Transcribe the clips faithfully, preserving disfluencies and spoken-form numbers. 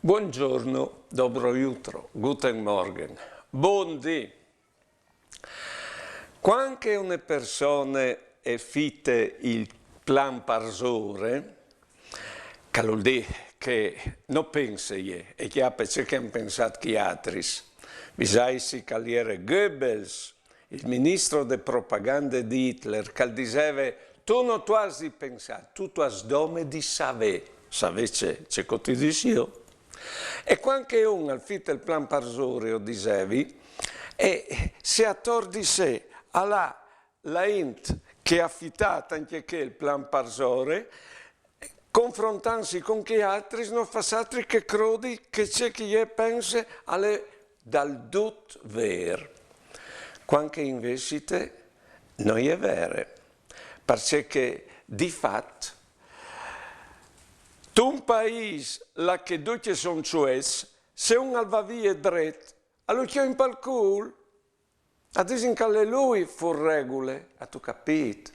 Buongiorno, dobro jutro, guten Morgen, bundì. Quand che une persone e fite il plan parsore, che al vûl dî che no pense jê e cjape ce che àn pensât chei altris. Visaitsi che al jere Goebbels, il ministro de propagande di Hitler, che al diseve: tu no tu âs di pensâ, tu tu âs dome di savê. Savê ce, ce che o ti dîs jo? E quand che un al fite il plan parsore, o disevi, e se ator di se al à la int che e à fitât ancje chê il plan parsore, confrontantsi cun chei altris, no fâs altri che crodi che ce che jê e pense al è dal dut vêr. Quand che invezit no je vere, parcè che di fat, intun paîs là che ducj a son çuets, se un al va vie dret, a lu cjolin pal cûl. A disin che al è lui fûr regule, âstu capît?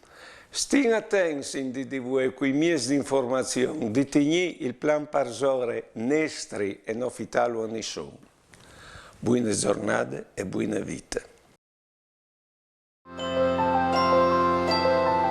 Stin atents in dì di vuê cui mieçs di informazion di tignî il plan parsore nestri e no fitâlu a nissun. Buine zornade e buine vite.